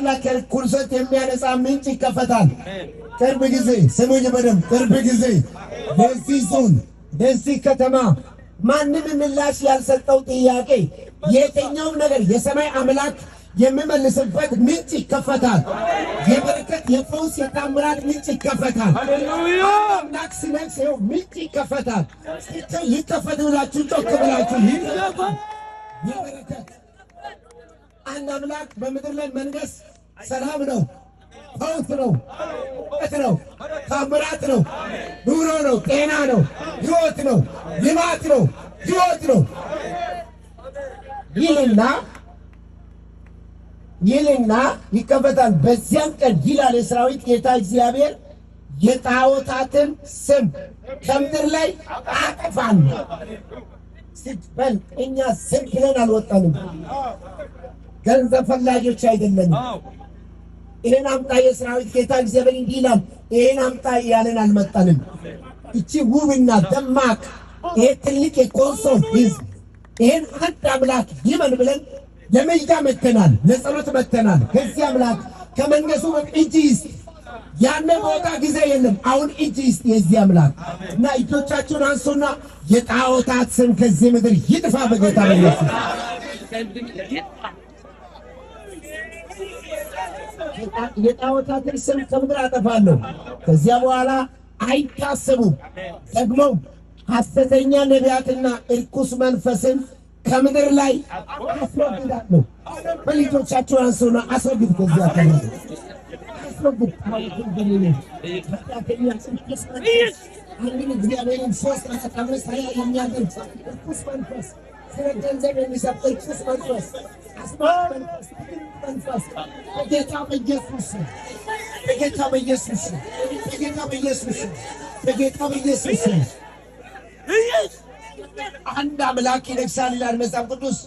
ከኃጢአትና ከርኩሰት የሚያነጻ ምንጭ ይከፈታል። ቅርብ ጊዜ ስሙኝ በደንብ፣ ቅርብ ጊዜ በዚህ ዞን በዚህ ከተማ ማንም ምላሽ ያልሰጠው ጥያቄ የትኛውም ነገር የሰማይ አምላክ የሚመልስበት ምንጭ ይከፈታል። የበረከት፣ የፈውስ፣ የታምራት ምንጭ ይከፈታል። አምላክ ሲነግስ ይኸው ምንጭ ይከፈታል። ይከፈት ብላችሁ ጮክ ብላችሁ ይከፈታል። የበረከት አንድ አምላክ በምድር ላይ መንገስ ሰላም ነው፣ ፈውስ ነው፣ እውቀት ነው፣ ታምራት ነው፣ ኑሮ ነው፣ ጤና ነው፣ ሕይወት ነው፣ ልማት ነው፣ ሕይወት ነው ይልና ይከፈታል። በዚያም ቀን ይላል የሰራዊት ጌታ እግዚአብሔር የጣዖታትን ስም ከምድር ላይ አጠፋለሁ። ሲበል እኛ ዝም ብለን አልወጣንም። ገንዘብ ፈላጊዎች አይደለንም። ይሄን አምጣ የሰራዊት ጌታ እግዚአብሔር እንዲህ ይላል፣ ይሄን አምጣ እያለን አልመጣንም። እቺ ውብና ደማቅ ይሄ ትልቅ የኮንሶ ሕዝብ ይሄን አንድ አምላክ ይመን ብለን ለምልጃ መተናል፣ ለጸሎት መተናል። ከዚህ አምላክ ከመንገሱ እጅ ይስጥ። ያነ ቦታ ጊዜ የለም። አሁን እጅ ይስጥ የዚህ አምላክ እና እጆቻችሁን አንሱና የጣዖታት ስም ከዚህ ምድር ይጥፋ በጌታ በኢየሱስ። የጣዖታትን ስም ከምድር አጠፋለሁ። ከዚያ በኋላ አይታሰቡም። ደግሞ ሐሰተኛ ነቢያትና እርኩስ መንፈስን ከምድር ላይ አስወግዳለሁ። በልጆቻችሁ አንሱና አስወግድ፣ ከዚያ አካባቢ አስወግድ። አንድን እግዚአብሔርን 3፣ 4፣ 5፣ 20 የሚያደርግ እርኩስ መንፈስ፣ ስለ ገንዘብ የሚሰጥ እርኩስ መንፈስ፣ አስማት መንፈስ፣ መንፈስ በጌታ በኢየሱስ፣ በጌታ በኢየሱስ፣ በጌታ በኢየሱስ፣ በጌታ በኢየሱስ። አንድ አምላክ ይነግሳል ይላል መጽሐፍ ቅዱስ።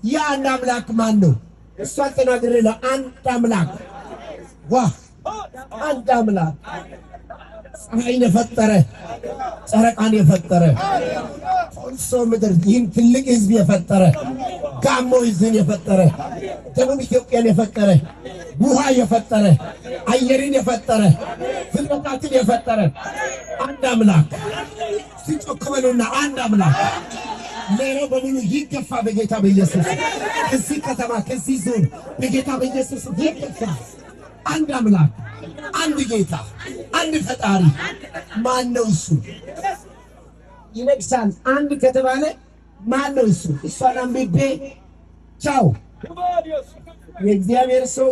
ያ አንድ አምላክ ማን ነው? እሷን ተናግሬ ነው። አንድ አምላክ ዋ አንድ አምላክ ፀሐይን የፈጠረ፣ ጨረቃን የፈጠረ፣ ኮንሶ ምድር ይህን ትልቅ ሕዝብ የፈጠረ፣ ጋሞ ሕዝብን የፈጠረ፣ ደቡብ ኢትዮጵያን የፈጠረ፣ ውሃ የፈጠረ፣ አየርን የፈጠረ፣ ፍጥረታትን የፈጠረ አንድ አምላክ። ሲጮክ በሉና አንድ አምላክ። ሌላው በሙሉ ይገፋ በጌታ በኢየሱስ፣ ከዚህ ከተማ ከዚህ ዞን በጌታ በኢየሱስ ይገፋ። አንድ አምላክ፣ አንድ ጌታ፣ አንድ ፈጣሪ ማን ነው? እሱ ይነግሳል። አንድ ከተባለ ማን ነው እሱ? እሷን አንብቤ ቻው። የእግዚአብሔር ሰው